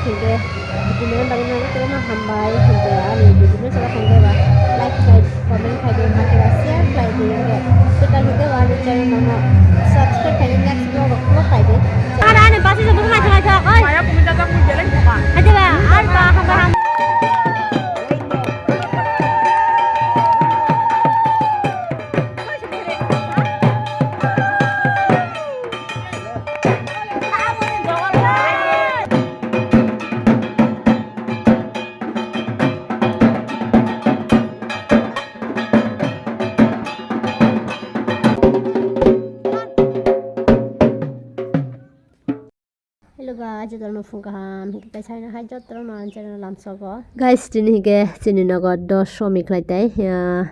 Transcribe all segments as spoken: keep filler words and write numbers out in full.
Hingke, video ni bagwi no jotono hambai, hingke ani video no chwla thangkhe ba like khlai, comment khlai di, hingke ba share khlai di, hingke tei kaitor hingke ba ani channel no subscribe khlai di, next vlog o follow khlai di. Ara ani basi se bumai thangkha, oi. Maya kumita ta mui jeleng thangkha. Hade ba, ar ba, hambai, hambai. Hello guys, jotono phung kaham, hingke kaisa hai jotono ang channel lamsogo. Guys, tini hingke chini nogo dosomi khlai tai, ah,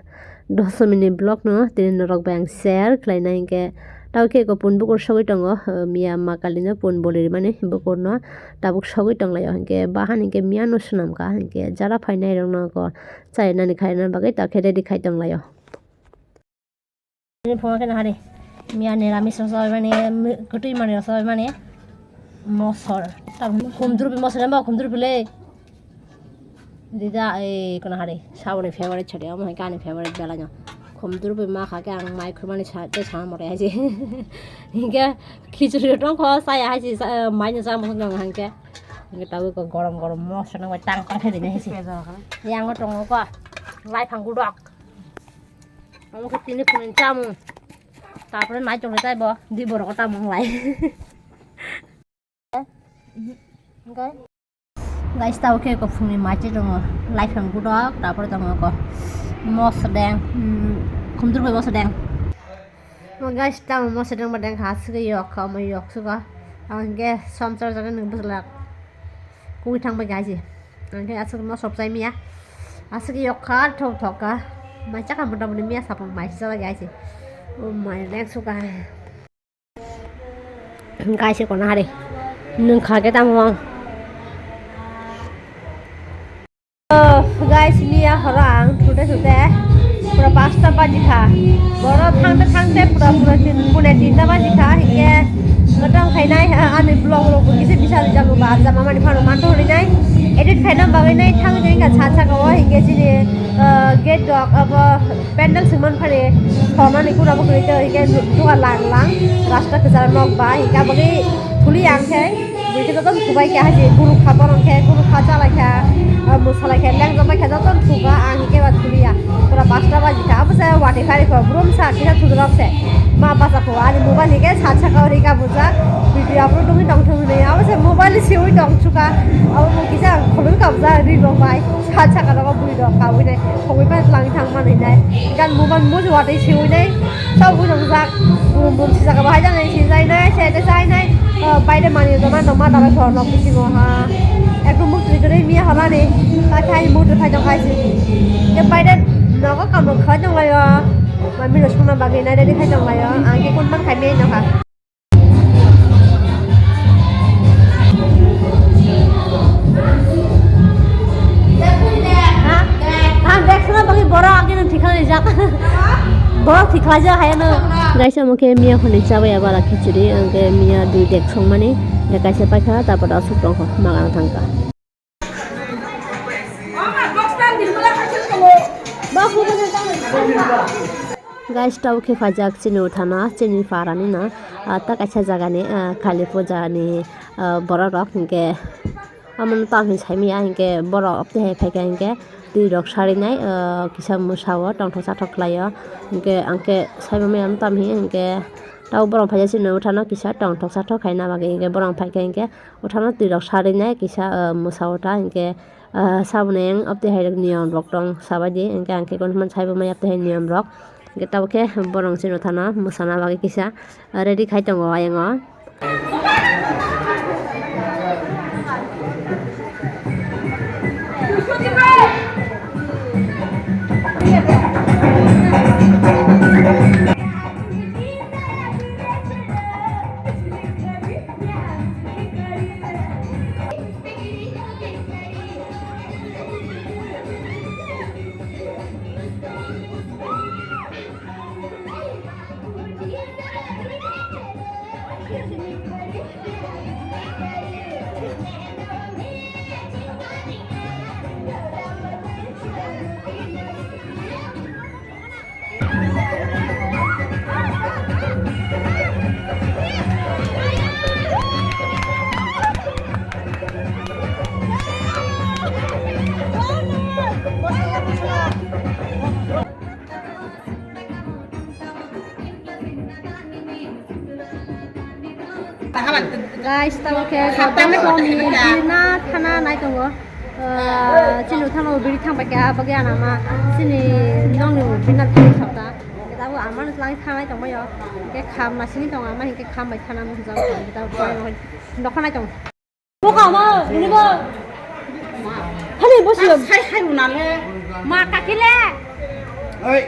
dosomi ni vlog no tini norok bai ang share khlaina hingke tao khe eko pun bukur sogwi tongo, ah, miya ma kali no pun boli rimani bukur no tabuk sogwi tonglaio hingke bahan hingke miya no swnam kha hingke jara phainai rok no ko chai nani khaina bagwi ta khe ready khai tonglaio. Bini phungo khe nahari. Miya niramis rok chabai mani, mi-, kwtwi manwi rok chabai mani. Mosor. Tabuk khumdrupi mosor emba khumdrupi le. Dida ei kono hari. Saboni favorite chori omo hai ani favorite belai no. Khumdrupi ma kha khe ang mai khurmani sa tei sama mote hai se. Hingke khichuri tong kho saya hai se sa-, mai no sama nang hangke. Hingke tabuk gorom gorom mosor nang bai tang tang khe dini hai se. Yang tongo ko. Lai phang gudok. Omo khe tini phunini chamung. Tarpore naichomni taibo di borok o tamo wng lai. Guys, tabo khe eko phungni maiche tongo. Laiphang gudok, tarpore tongo eko mosodeng, mm, khumdurgwi mosodeng. Guys, tamo mosodeng bodeng ha aswk yok kha, omo yok suka. Ang hingke somsar jaga nung bwsla kui thang bai gaji. Ang khe aswk no sok chai miya. Aswk yok kha, thok thok kha. Mai chakha mota muni miya sapung mai sala gaji. O mai rek suka. Gaisi kono hari. Nung kha khe tamo ang. Oh, guys, miya horo ang thute thute pura pasta baji kha. Boro thangte thangte pura pura tin, pune tinta baji kha. Hingke gotong khainai, ah, ani vlog rok bo kisa bisa rijago ba, jama mani phano manthok rinai. Edit khaina bagwi nai thang jeng ka cha cha ka o hingke chini, ah, gate rok abo pandal singman phani thornani kura bo kwrwi tei hingke duka lang lang rasta kwcharo nok ba hingke aboni thuli ang khe. Bui khe joto thubai kha hai se guru kha borok khe guru kha chalai kha, ah, mwsalai kha leng joto khe joto thuga ang hingke ba thuliya. Pura pasta baji kha abo se wati kari kho brum sa kisa thudrok se ma bacha kho ani mobile hingke sa saka ori ka bujak video upload wngwi tong thung hinwi abo se mobile siwi tong chuka abo bo kisa khulum ka bujak ri rok bai. Sa saka rogo bui rok kaui nai, khogoi pai tlang thang manwi nai. Gan muban muju watwi siui nai, tabuk nang jak, bum bum si saka bahai janai si jai nai, se te jai nai. Oh, baire mani rok ma nokma dabai khor nok bisingo ha. Ekdom muk twi kwrwi miya hora ni, ta khai muk twi phai tong khai si. Ke baire nogo kam rok khai tong lai o, mami rok songna bagwi nai ready khai tong lai o, ang ke kun man khai mei nokha. Ha? Ang bag suna bagwi borok agini thikhlaijak. Borok thikhlaijak hayano. Guys, omo khe miya hwnwi chabai abala khichuri, ang khe miya dui dek songmani, kaisa paikha, tarpor aswk tongkha, magang thangkha. Guys, tabuk khe phaijak chini uthana, chini parani na, ah, ta kaisa jagani, ah, kali puja ni, ah, borok rok hinkhe amo no tamo hinwi saimanya hinkhe borok tei hai phaikha hinkhe twi rok sarinai, ah, kisa mwsa o tongthok chathok khlaio hinkhe ang khe saimanya tamo hinkhe tabuk borok phaijak chini uthano kisa tongthok chathok khaina bagwi hinkhe borok phaikha hinkhe. Uthano twi rok sarinai kisa, ah, mwsa utha hinkhe, ah, saboni ang obtwi hai rok niyom rok tong sabaidi hinkhe ang khe kono hwnmani saibo maya obtwi hai niyom rok hinkhe tabuk khe borok chini uthano mwsana bagwi kisa, ah, ready khai tongo ayang o. Guys, tamo khe Gautam Soni birna thana nai tongo. Ah, chini uthano biri thang bai kha, bagwi anama chini nongni birna thani sabta. Tabo ama nang thanai tongbaio. Hingke kham masini tongo, ama hingke kham bai thana mung jang tong. Tabo nokha nai tong. Boka ma, ini ba. Hani bosi. Sai hai unale. Ma kakile. Oi.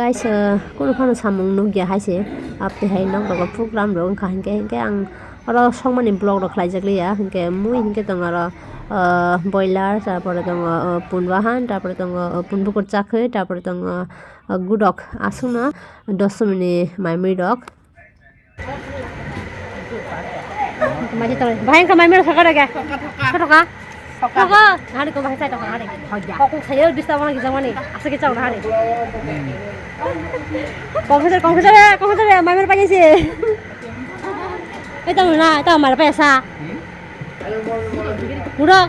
Kaisa kunu phano samung nukya hai se, apni hai nok rogo program rok wngkha hinkhe, hinkhe ang oro songmani vlog rok khlaijak liya, hinkhe mui hinkhe tongo oro, ah, boiler, tarpore tongo, ah, pun bahan, tarpore tongo, ah, pun bukur chakhwi, tarpore tongo, ah, gudok aswkno doshomini mai mui rok. Bahai wngkha mai mero saka daga. Saka. Saka. Hari ko bahai sai to hari. Kok kok sayo dista wana gija wani. Asa gija wana hari. Kok kok kok mai mero pagi si. Eta na, eta mara pesa. Muro.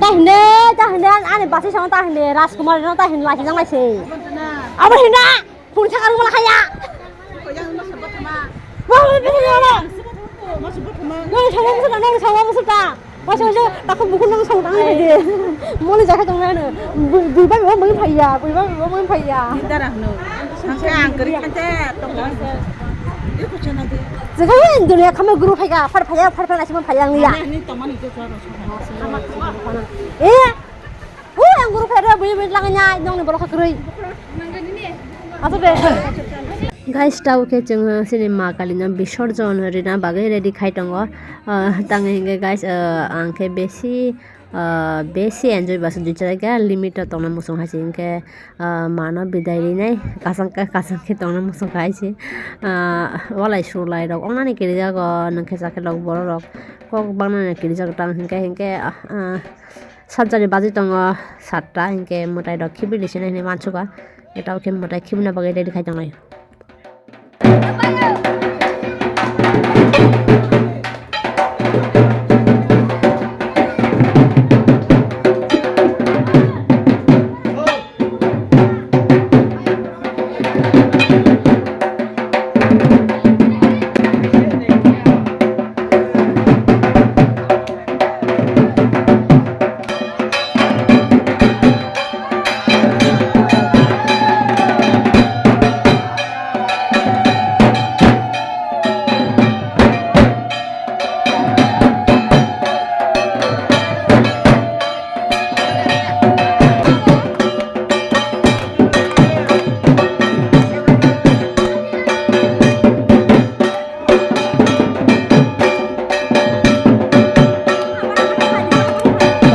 Ta hinde, ta hinde, ani basi sama ta hinde, Rajkumar no ta hinde, laki jang lai se. Abo hinde, phone sa karu mala kaya. Wah, wah, wah, wah, wah. Nang sama musuh ta, nang sama musuh ta. Masa masa takut buku nang song tang de. Moli jaga tong na. Bui bui ba mo mo phaiya, bui ba mo mo phaiya. Dara hno. Sangka ang kari khante tong. Iko chana de. Jaga dunia kama guru phaiga, phar phaiya, phar phar asma phaiya ngiya. Ni tomani ke charo. Eh. O ang guru phai re bui bui lang nya nong ni borok kha kwrwi. Ato be. Guys, tau khe chwng sini ma kali no bisorjon rina bagwi ready khai tongo. Ah, tang hinkhe guys, ah, ang khe besi, ah, besi enjoy baso dui chara khe limit o tongna muchung hai se hinkhe, ah, mano bidai rinai kasang kasang khe tongna muchung hai se. Ah, walai sulai rok ong nani kiri jago nang khe chakhe rok borok rok kok bang nani kiri jago tang hinkhe hinkhe, ah, ah, Sanjani baji tongo satta, hinkhe mwtai rok khibidi sini hinwi mansugo. Etao khe mwtai khibina bagwi ready khai tonglai.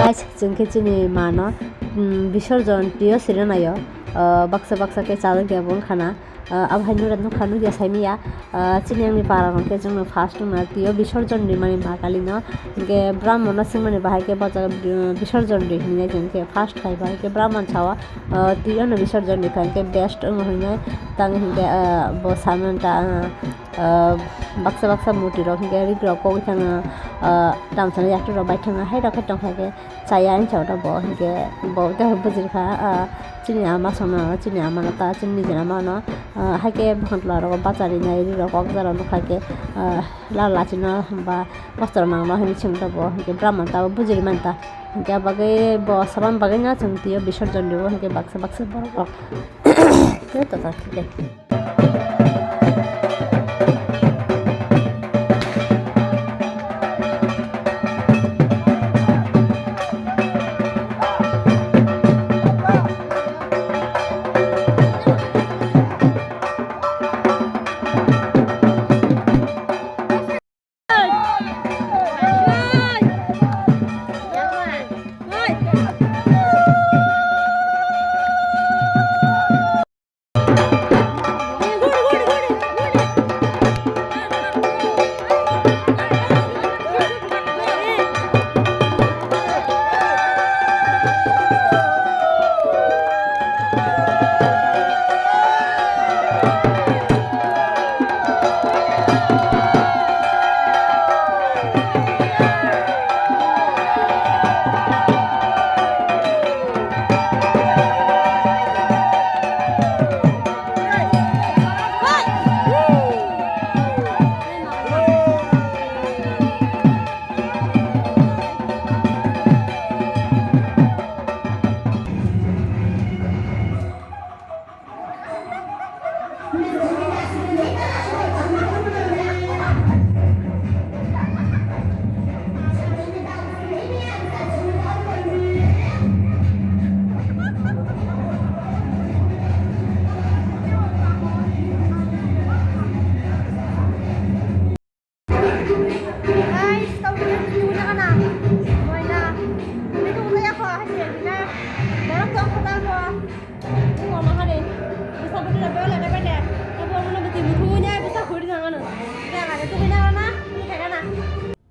Guys, chwng khe chini mano, mm, bisorjon twiyo sirinaio, ah, baksa baksa khe chajak ya bo wngkhana. Ah, abo hai nukha nukha nukya saimanya. Ah, chini ani para hwnkhe chwngno first wngna twiyo bisorjon rimani ma kalino. Hinkhe brahmano swngmani bahai khe bo jaga, ah, bisorjon ri hinwi chwngkhe first khai bahai khe brahman sao, ah, twiyono bisorjon rikha hinkhe best wngo hinwi tang hinkhe, ah, bo samanta, ah, ah, baksa baksa murti rok hinkhe rik rok kok thangna, ah, tamsani yaktu rok bai thangna hai rok khe tongkha khe. Chaya hinwi sao bo hinkhe bo tei bujirkha, ah, chini ama songno, chini amano ta chini nijini amano, ah, haikhe bwkhang tola rogo bacharinai ri rok kok jora nukha khe, ah, lal lachino ba kostor mangno hinwi swngkha bo hinkhe brahman ta bo bujiri manta hinkhe abo bagwi bo saban bagwino chwng twiyo bisorjon rio hinkhe baksa baksa borok rok tei total khe.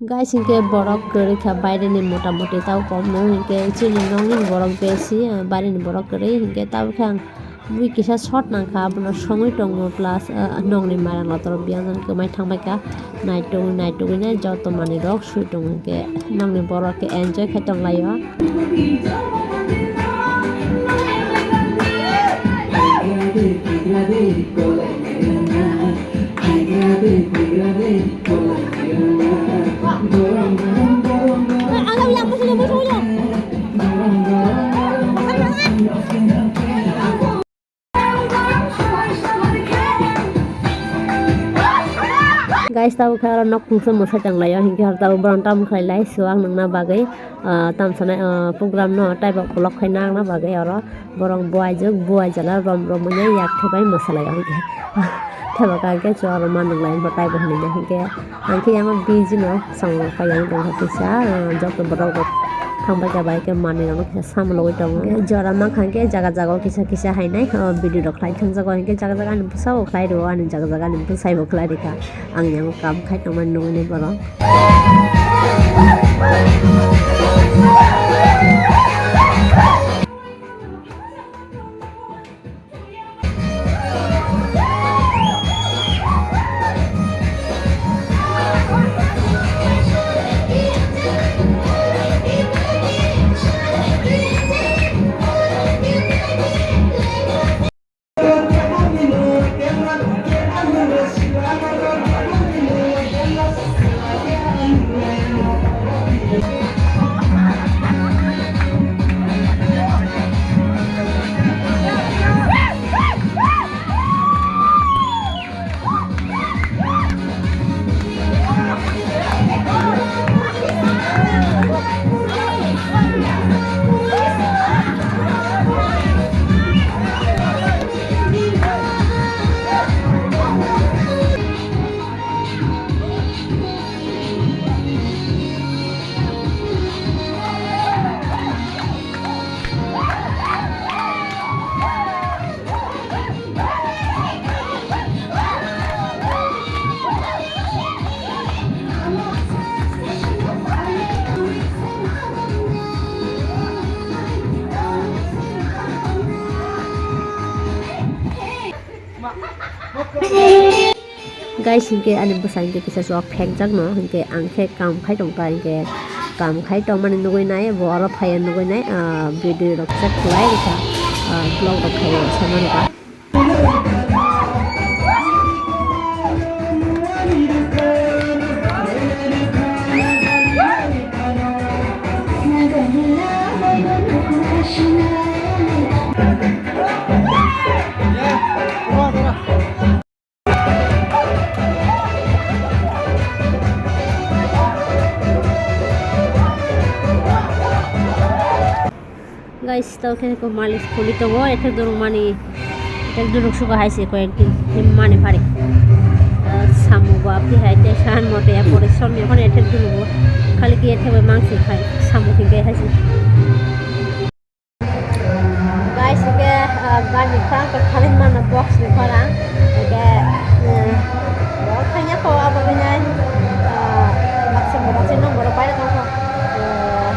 Guys, hinkhe borok kwrwi kha baireni mota moti tei komno, hinkhe chini nokni borok besi, baireni borok kwrwi, hinkhe tabukhe ang bui kisa shot nangkha, abono songwi tongo, plus, ah, nokni mairang latorok biyang jani kwmai thangbaikha, naitugwi naitugwino joto manwirok swi tongo, hinkhe nokni borok khe enjoy khai tonglaio. Guys, tabuk khe oro nok khungsa mwsai tonglaio, hinkhe oro tabuk borok tamo khlailai, so ang nangna bagwi, ah, tamo sanai, ah, program no taibo vlog khai nangna bagwi oro. Borok buaijwk, buaijala rom romwi ya yak thebai mwsalai o hinkhe. Thaibo kha khe chuwa rwma nwnglai bo taibo hinwi ya hinkhe. Ang khe yang busy no samung kha yang tongkha kisa, ah, joto borok rok thangbai kha bai khe manwi rok no kisa samung logwi tongo. Jora mankha khe jaga jaga o kisa kisa hainai, ah, video rok khlai thangjago hinkhe jaga jaga ani bwsa bo khlai rwo ani jaga jaga ani bwsai bo khlai rikha. Ang yang kam khai tongmani nugwi borok. Guys, hinkhe ani bwsa hinkhe kisa chuwak phekjak no, hinkhe ang khe kam khai tongkha, hinkhe kam khai tongmani nugwi nai, bo oro phaiya nugwi nai, ah, video rok check khlai rikha, ah, vlog rok khai rikha. Guys, to khe ko malis khuli tongo, ethek durung mani, ethek durung suka hai se koyek din, him mani phari. Ah, samu bo apni hai te san mote ya pore son ya phone ethek durung bo. Khali ki ethek bai mang se khai, samu ki gai hai se. Guys, ike, ah, gari ni khorang to khali mano box ni khorang. Ike, ah, bo khanya ko abo ni nai, ah, baksa mo baksa no borok pai tong ko. Ah,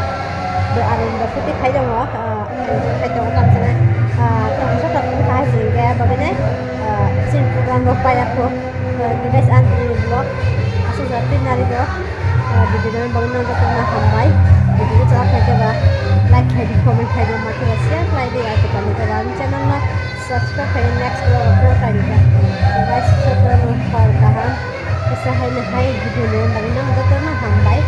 be ani bo phuti khai tongo, ah, khai tongo kam sana. Ah, tong sa tong khai sing ke abo ni nai, ah, sin program rok pai ko. Guys, ang tini vlog aswk jora twi nari do. Video no bagwi no jotono hambai. Video no chwla khlai khe ba like khlai di, comment khlai di, ma khe ba share khlai di, ar kwtal ni khe ba ang channel no subscribe khlai di, next vlog upload khlai di. Guys, jotono hor kaham. Kisa hai no hai video no bagwi no jotono hambai.